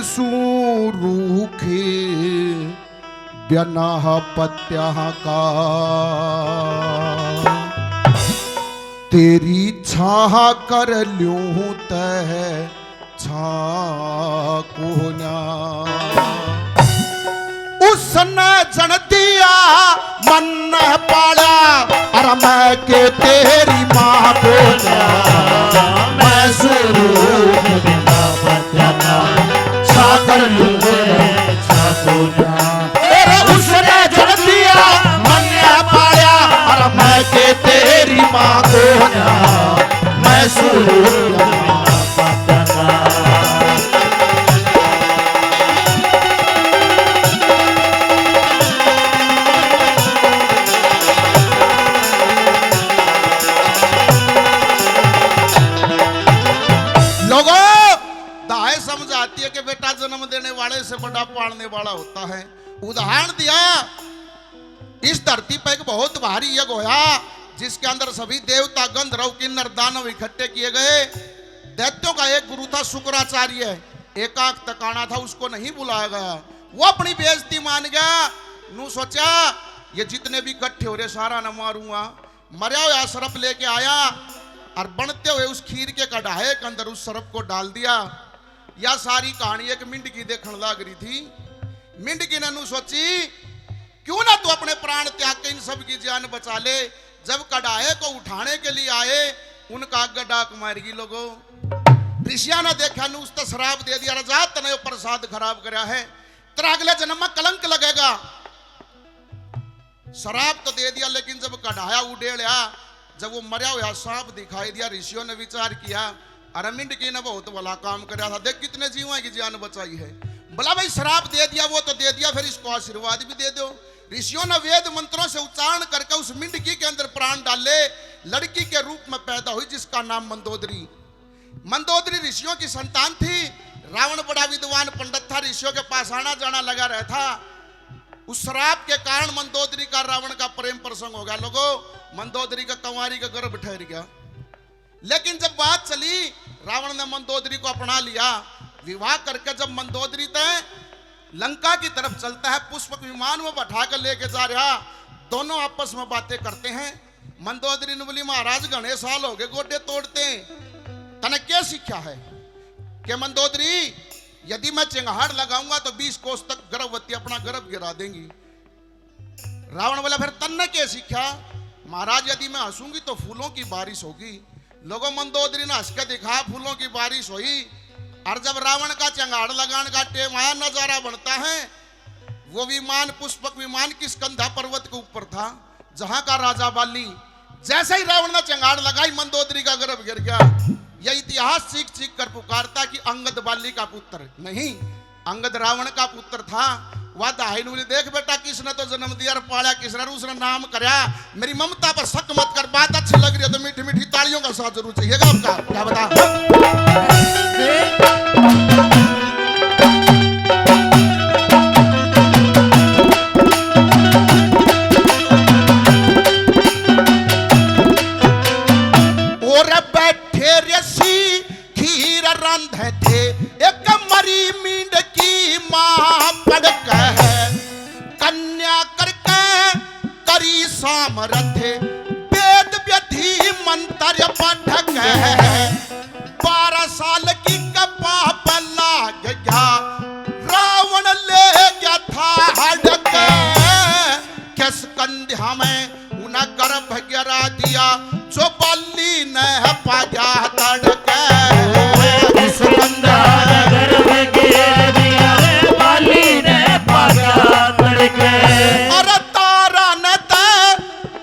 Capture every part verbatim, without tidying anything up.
सूरूखे बिना पत्या का, तेरी छाह कर ल्यूं तह छा कोन्या। उसने जन दिया, मन्ने पाला, अरे मैं के तेरी माँ कोन्या। मैं स्वरूप बिना बचना, छा कर लूँ मैं छा कोन्या। अरे उसने जन दिया, मन्ने पाला, अरे मैं के तेरी माँ कोन्या। मैं स्वरूप बिना बचना। लोगों, दाय समझ आती है कि बेटा जन्म देने वाले से बड़ा पालने वाला होता है। उदाहरण दिया, इस धरती पर एक बहुत भारी यज्ञ होया, जिसके अंदर सभी देवता, गंधर्व, किन्नर, दानव इकट्ठे किए गए। दैत्यों का एक गुरु था शुक्राचार्य, एकाक तकाना था, उसको नहीं बुलाया गया। वो अपनी बेइज्जती मान गया। नू सोचा, ये जितने भी इकट्ठे हो रहे, सारा न मारूंगा। मरया हुआ सर्प लेके आया और बनते हुए उस खीर के कढ़ाए के अंदर उस सर्प को डाल दिया। या सारी कहानी एक मिंडकी देखण लाग रही थी। मिंडकी ने नू सोची, क्यों ना तू अपने प्राण त्याग के इन सब की जान बचा ले। जब कढ़ाए को उठाने के लिए आए, उनका आगे डाक मार गई। लोगो, ऋषिया ने देखा, नू उसने श्राप दे दिया, राजा तने यो प्रसाद खराब करया है, तेरा अगले जन्म में कलंक लगेगा। श्राप तो दे दिया, लेकिन जब कढ़ाया उडेलया, जब वो मरया हुआ सांप दिखाई दिया, ऋषियों ने विचार किया, अरे मिंडकी ने बहुत भला काम करया था, देख कितने जीवां की जान बचाई है। बोला, भाई, श्राप दे दिया, वो तो दे दिया, फिर इसको आशीर्वाद भी दे दो। ऋषियों ने वेद मंत्रों से उच्चारण करके उस मिंडकी के अंदर प्राण डाले, लड़की के रूप में पैदा हुई, जिसका नाम मंदोदरी। मंदोदरी ऋषियों की संतान थी। रावण बड़ा विद्वान पंडित था, ऋषियों के पास आना जाना लगा रहता। उस श्राप के कारण मंदोदरी का रावण का प्रेम प्रसंग हो गया। लोगो, मंदोदरी का कंवारी का गर्भ ठहर गया। लेकिन जब बात चली, रावण ने मंदोदरी को अपना लिया। विवाह करके जब मंदोदरी तय लंका की तरफ चलता है, पुष्पक विमान में बैठा कर लेके जा रहा, दोनों आपस में बातें करते हैं। मंदोदरी ने बोली, महाराज, घणे साल हो गए गोडे तोड़ते, तने क्या सीखा है? के मंदोदरी, यदि मैं चिंगाड़ लगाऊंगा तो बीस कोस तक गर्भवती अपना गर्भ गिरा देंगी। रावण बोला, फिर तन्ने क्या सीखा? महाराज, यदि मैं हंसूंगी तो फूलों की बारिश होगी। लोगों, मंदोदरी ने हंस के दिखा, फूलों की बारिश हुई। और जब रावण का चिंगाड़ लगाने का टेम आया, नजारा बनता है। वो विमान, पुष्पक विमान, किष्किंधा पर्वत के ऊपर था, जहां का राजा बाली। जैसे ही रावण ने चिंगाड़ लगाई, मंदोदरी का गर्भ गिर गया। यह इतिहास चीख चीख कर पुकारता कि अंगद बाली का पुत्र नहीं, अंगद रावण का पुत्र था। वह दाहिन बोली, देख बेटा, किसने तो जन्म दिया और पाला किसने, और उसने नाम करया। मेरी ममता पर शक मत कर, बात अच्छी लग रही है तो मीठी मीठी तालियों का साथ जरूर चाहिएगा आपका। क्या बता? और बैठे ऋषि खीर रांधे थे, एक मरी मींड की माँ पड़ के, कन्या करके करी सामरथ, वेद विधि मंत्र पढ़ के। बारह साल की कपा पर लाग गया, रावण ले गया था हड़के। किष्किंधा में उन्हें गर्भ गिरा दिया, जो बाली ने पाया तड़के। किष्किंधा ने गर्भ गिरा दिया, बाली ने पाया तड़के। अरे तारा ने ते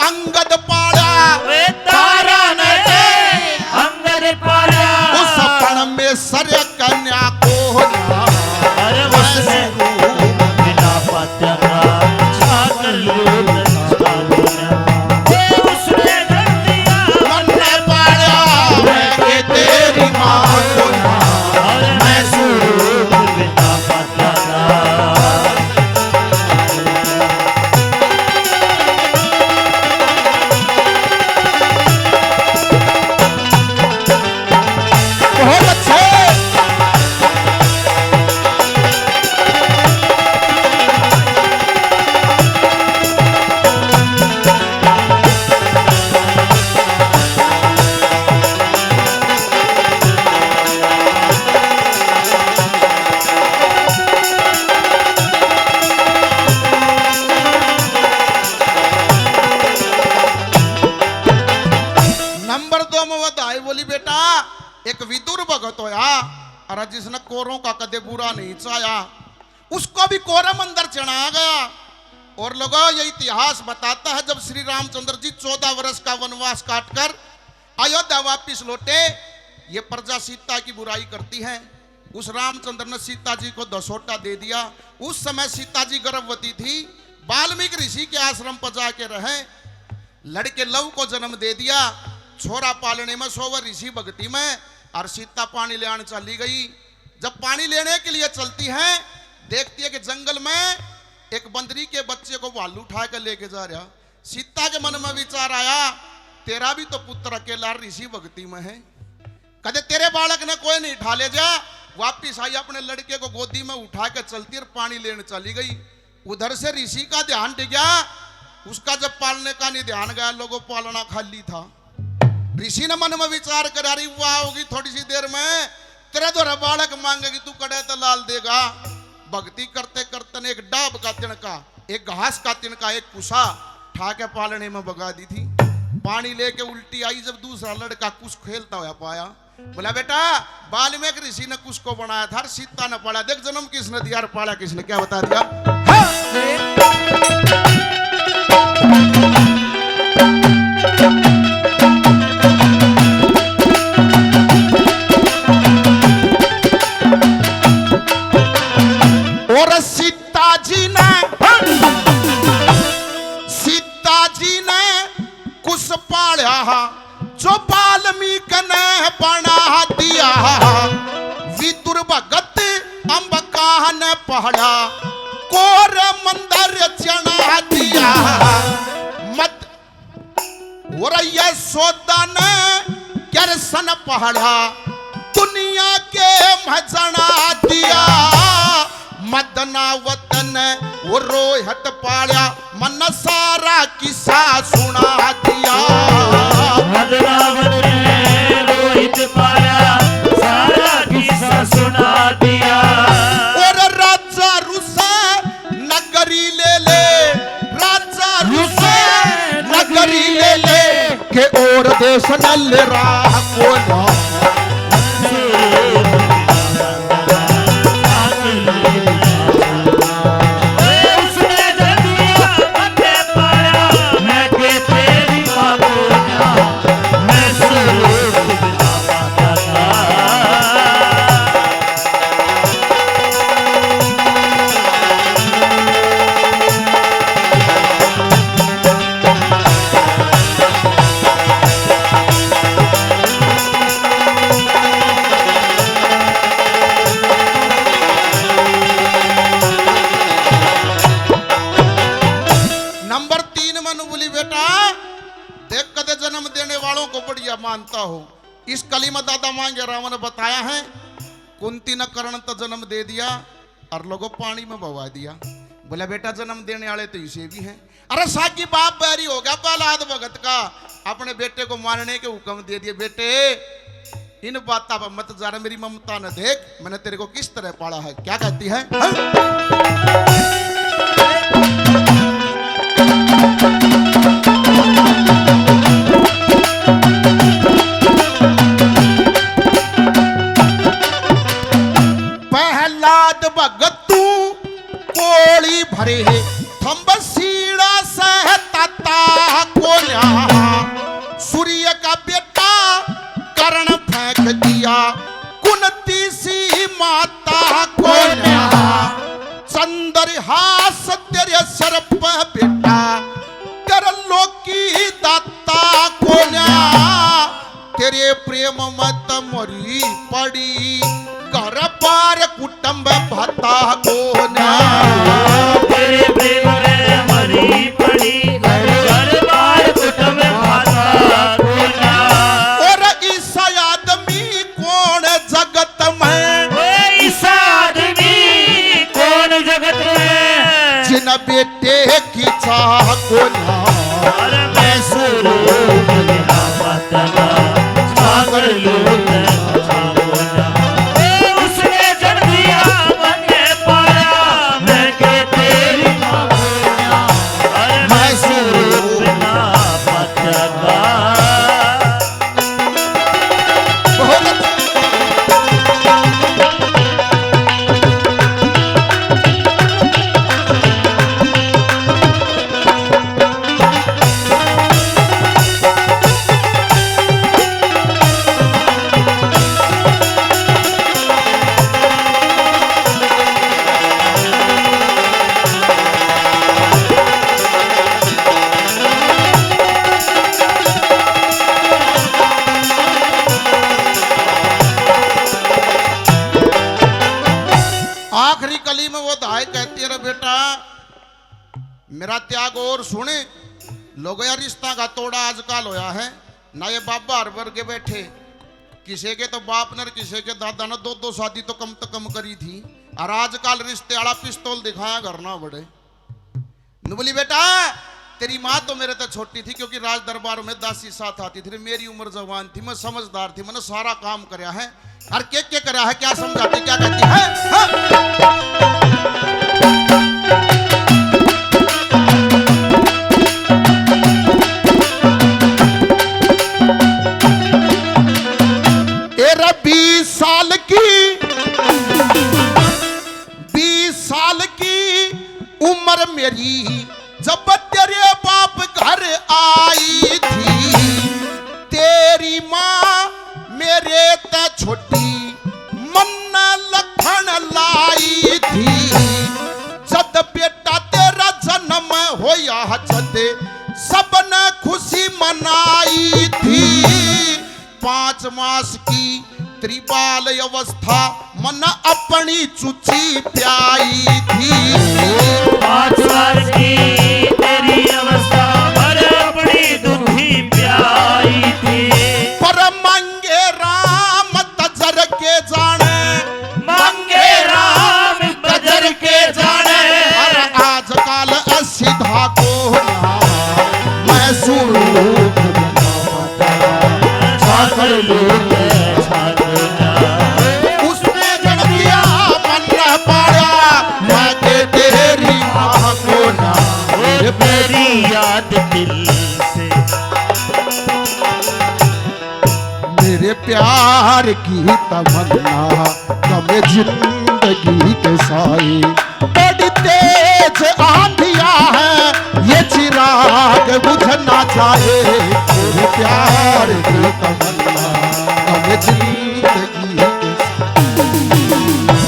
अंगद पाला, ओए तारा ने ते अंगद पाला। उस परमेश्वर कन्या को ना। अरे वसने बिना पत्या का छागल लोग छागल ना। ए उसने धरतिया मन्ने पाला, मैं के पूरा नहीं चाहा, उसको भी कोरम अंदर चढ़ा गया। और लोगों, ये इतिहास बताता है, जब श्री रामचंद्र जी चौदह वर्ष का वनवास काटकर अयोध्या वापिस लौटे, ये प्रजा सीता की बुराई करती है। उस रामचंद्र ने सीता जी को दसोटा दे दिया। उस समय सीता जी गर्भवती थी। वाल्मीकि ऋषि के आश्रम पर जाके रहे। लड़के लव को जन्म दे दिया। छोरा पालने में सोवे ऋषि भक्ति में, और सीता पानी ले आने चली गई। जब पानी लेने के लिए चलती है, देखती है कि जंगल में एक बंदरी के बच्चे को भालू उठा के लेके जा रहा। सीता के मन में विचार आया, तेरा भी तो पुत्र अकेला ऋषि भक्ति में है, कदे तेरे बालक ने कोई नहीं उठा ले जा। वापिस आई, अपने लड़के को गोदी में उठा के चलती और पानी लेने चली गई। उधर से ऋषि का ध्यान टिक गया, उसका जब पालने का नहीं ध्यान गया, लोगों, पालना खाली था। ऋषि ने मन में विचार करा, रही वाह होगी, थोड़ी सी देर में तेरे द्वारा बालक मांगेगी, तू कड़े तो लाल देगा। भक्ति करते करते ने एक डाब का तिनका, एक घास का तिनका, एक कुसा ठा के पालने में बगा दी थी। पानी लेके उल्टी आई, जब दूसरा लड़का कुस खेलता हुआ पाया, बोला, बेटा, वाल्मीकि ऋषि ने कुस को बनाया था और सीता ने पाला। देख, जन्म किसने दिया और पाला किसने, क्या बता दिया? हाँ। और सीता जी ने, सीता जी ने कुस पाल्या, जो वाल्मीकि ने बना दिया। विदुर भगत अम्बिका ने पहला कोर मंदिर चढ़ा दिया। मत और यशोदा ने कृष्ण पहला दुनिया के में जना दिया। मदनावत ने वो रोहित पाल्या, मन सारा किस्सा सुना दिया। मदनावत ने रोहित पाल्या, सारा किस्सा सुना दिया। और राजा रुसे नगरी ले ले, राजा रुसे नगरी ले ले, के और देश नल राह को ना। नंबर तीन में नु बोली, बेटा, देख, कदे जन्म देने वालों को बढ़िया मानता हो। इस कली में दादा मांगे रावण ने बताया है, कुंती ने कर्ण तो जन्म दे दिया और लोगों पानी में बहा दिया। बोला, बेटा, जन्म देने वाले तो इसे भी हैं। अरे साकी बाप बैरी हो गया प्रहलाद भगत का, अपने बेटे को मारने के हुक्म दे दिए। बेटे, इन बातों पर मत जा रे, मेरी ममता न देख, मैंने तेरे को किस तरह पाला है। क्या कहती है? हाँ? प्रहलाद भगत तू कोली भरे, थंब सीड़ा सह ताता कोन्या। सूर्य का बेटा कर्ण फेंक दिया, कुंती सी माता कोन्या। चंद्रहास तेरे सर पे बेटा, तेरे लोकी दाता कोन्या। तेरे प्रेम में त मरी पड़ी, घर बार कुटुंब भाता कोन्या। तेरे प्रेम में मरी पड़ी, घर बार कुटुंब भाता कोन्या। और इसा आदमी कौन जगत में? ओ इसा आदमी कौन जगत में? जिन बेटे की चाह कोन्या। अरे मैं स्वरूप निरावत ना, छागल लोक में छागल ना। ए, उसने जन्म दिया, मन्ने पाला, मैं के तेरी माँ कोन्या। अरे मैं स्वरूप ना पता। बहुत आखिरी कली में वो दाई कहती है, "रे बेटा, मेरा त्याग और सुन, लोगों यार, रिश्ता का तोड़ा आजकल होया है ना, ये बाबा हर वर्गे बैठे, किसी के तो बाप ने और किसी के दादा ने दो दो शादी तो कम तो कम करी थी, और आजकल रिश्ते वाला पिस्तौल दिखाया घर ना बड़े।" नु बोली, "बेटा, तेरी माँ तो मेरे तक छोटी थी, क्योंकि राज दरबार में दासी साथ आती थी, मेरी उम्र जवान थी, मैं समझदार थी, मैंने सारा काम करया है।" और के के करया है, क्या समझाती, क्या कहती है? हाँ। ए रे, बीस साल की, बीस साल की उम्र मेरी, जब तेरे बाप घर आई थी, तेरी माँ मेरे ते छोटी मन्ने लखन लाई थी। जद बेटा तेरा जन्म होया, जद सबने खुशी मनाई थी। पाँच मास की तेरी बाल अवस्था मन्ने अपनी चुची प्याई थी। पाँच मास की तेरी अवस्था मन्ने अपनी दुखी प्याई थी। पर मांगे राम तजर के जाने, मांगे राम तजर के जाने। अरे आजकल असीधा को ना मैं सुनू, छागल लोग छागल ना। उसने जड़ दिया मन न पाया, मैं के तेरी माँ को ना। ये मेरी याद दिल से। मेरे प्यार की तमन्ना कम जिंदगी के साए, बड़ी तेज आंधिया है, ये चिराग बुझ ना जाए। मेरे प्यार की तमन्ना।